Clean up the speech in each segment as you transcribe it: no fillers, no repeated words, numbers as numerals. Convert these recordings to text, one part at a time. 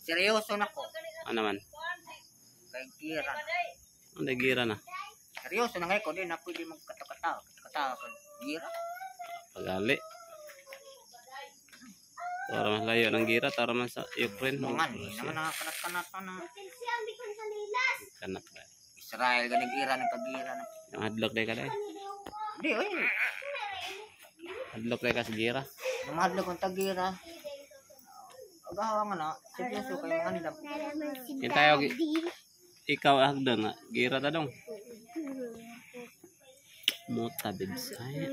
Seryoso na ko. Ano man? Kay gira. Ano gira na? Seryoso na ngayon ko. Di na pwede magkatakata. Katakata ka. Gira. Pagali. Tara mas layo ng gira, tara man sa Ukraine. Mga ni naman nakakanat-kanat na. Kanat ba? Israel ganing gira ng kagira na. Ang hadlok day ka day. Di oy. Hadlok day ka sa gira. Namahadlok ang tagira. Agawa nga na. Seryoso kay mga andam. Kita tayo ikaw hagdan na gira ta dong. Mota bibs. Ay.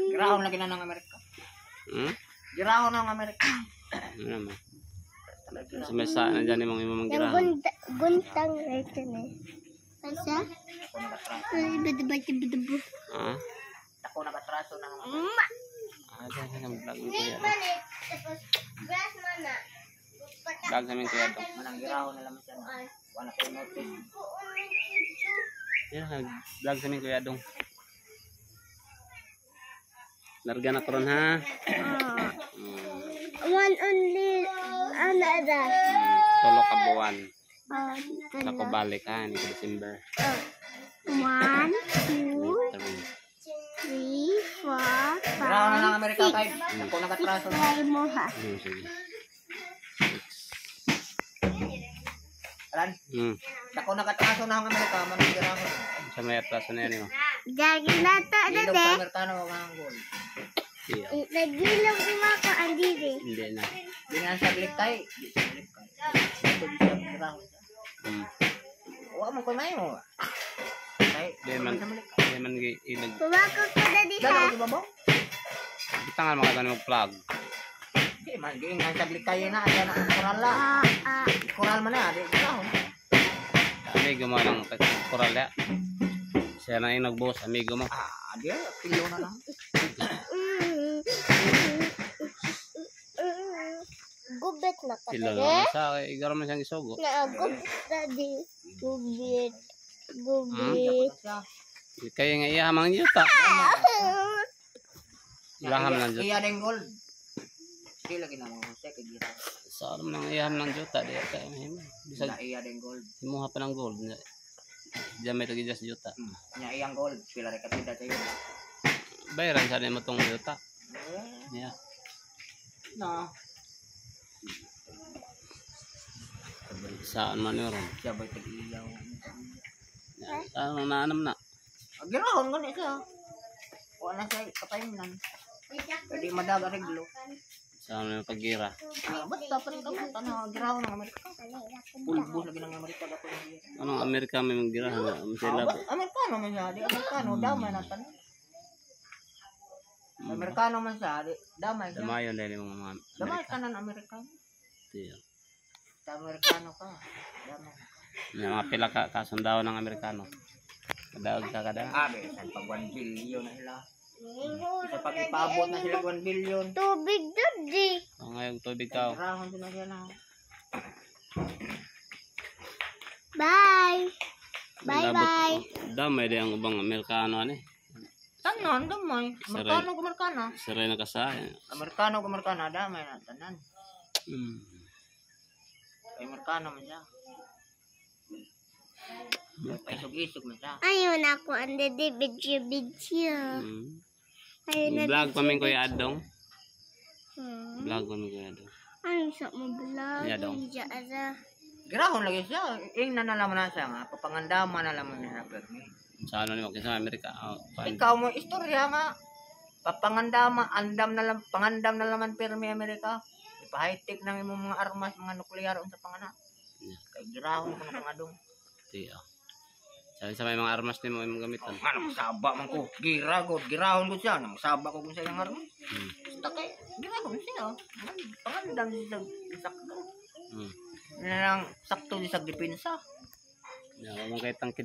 Girahon lagi na ng Amerika. Girahon ng Amerika. Ano naman? Sa mesa na dyan yung mga imong Yung girahan. Guntang right na. Asa? Ako nagatraso. Bada-bada-bada. Ah? Ako nagatraso na. Ma! Ah, dyan sa vlog ni Kuya. Tapos, grass man na. Vlog namin Kuya Dong. Manang girahon na lamang siya. Wala ko notice. Yeah, vlog sa amin Kuya Dong. Larga na karon ha. One only another. Tulo ka buwan. Oh, Ako balik ha, ni December. One, two, 3. three, four, Girahon na five, ng Amerika six. kay. Ako nagatraso na. Try mo ha. Sige. Alan, 6. ako nagatraso na ang Amerika. Manang girahon. Sa may atraso na yan mo. Jagi na to na Ilog de. sa Amerikano wag ang goal. Iya. Nagilog si Mako ang diri. Hindi na. Di nga sa likay. Di sa likay. Dito di sa girahon. Wa man ko na mo. Kay, Di man di man gi ilag. Pumako ko na di ha. Dalo di ba ba? Bitangan mga tanim mag-plug. Di man di nga sa likay na ada na ang koral la. Ah, ah. Koral man na di girahon. Amigo mo ng koral ya. Siya na yung nag-boss, amigo mo. Ah, di pilo na lang. Gubit na ka Sila dere. lang. Sa igaro man siyang isugo. Na gubit na di. Gubit. Gubit. Siya. Kaya nga iya mang yuta. Ilaham ng juta. Iya ding gold. Di lagi na mga Jose kay gira. Sa alam nang iyaham ng juta di kaya mahimo. Bisag Nya iya ding gold. himuha pa ng gold. Diyan may tagi sa juta. Nya iyang gold pila ra katida tayo. Bayaran sa nimo tong juta. Eh, Yeah. na. Saan man yun? Siya ba'y tag-iyaw? Saan man naanam na? Ah, girahon gani siya. Wala na siya kapayunan. Pwede madag areglo. Saan man yung paggira? Ah, basta pa rin kamo tanaw girahon ng Amerika. Pulbo lagi ng Amerika dapat ng gira. Anong Amerika may maggira? Sila Ah, ba, Amerikano man siya, di Amerikano damay na tanan. Amerikano man siya, di damay siya. Damayon dahil yung mga Damay Amerika. tanan Amerikano. Tiyo. Sa Amerikano ka. Damay. May mga pila ka kasundaw ng Amerikano. Kadaog ka kada. Ah, bisan pag 1 billion na sila. Sa pag-ipabot na sila 1 billion. Tubig doon di. O ngayong tubig ka. Girahon din na siya na. Bye. Bye bye. Damay di ang ubang Amerikano ani. Tanan damay. Amerikano ug Amerikano. Saray na kasa. Amerikano ug Amerikano damay na tanan. Kay Amerikano man siya. Paisog-isog man siya. Ayun ako ang dede video video. Ayun na. Vlog pa min Kuya Adong. Vlog pa min Kuya Adong. Ano sa mo vlog? Yeah, dong. Diya ara. Girahon lagi siya. Ingnan na laman na siya nga. Papangandama na laman niya permi. Sa ano ni sa Amerika? Oh, paano? Ikaw mo istorya nga. Papangandama, andam na lang, pangandam na laman permi Amerika. Ipa-high-tech ng imong mga armas, mga nuklear unsa pangana. Yeah. Kay girahon ko na pangadong. Tiyo. Sa may mga armas nimo imong gamiton. Nga nang saba man ko. Gira god, girahon ko siya. Nang saba ko kung sa iyang armas. Basta kay girahon siya. Pangandam siya sa sakto. Na lang sakto siya sa depensa. Ya, mo kay tangkid.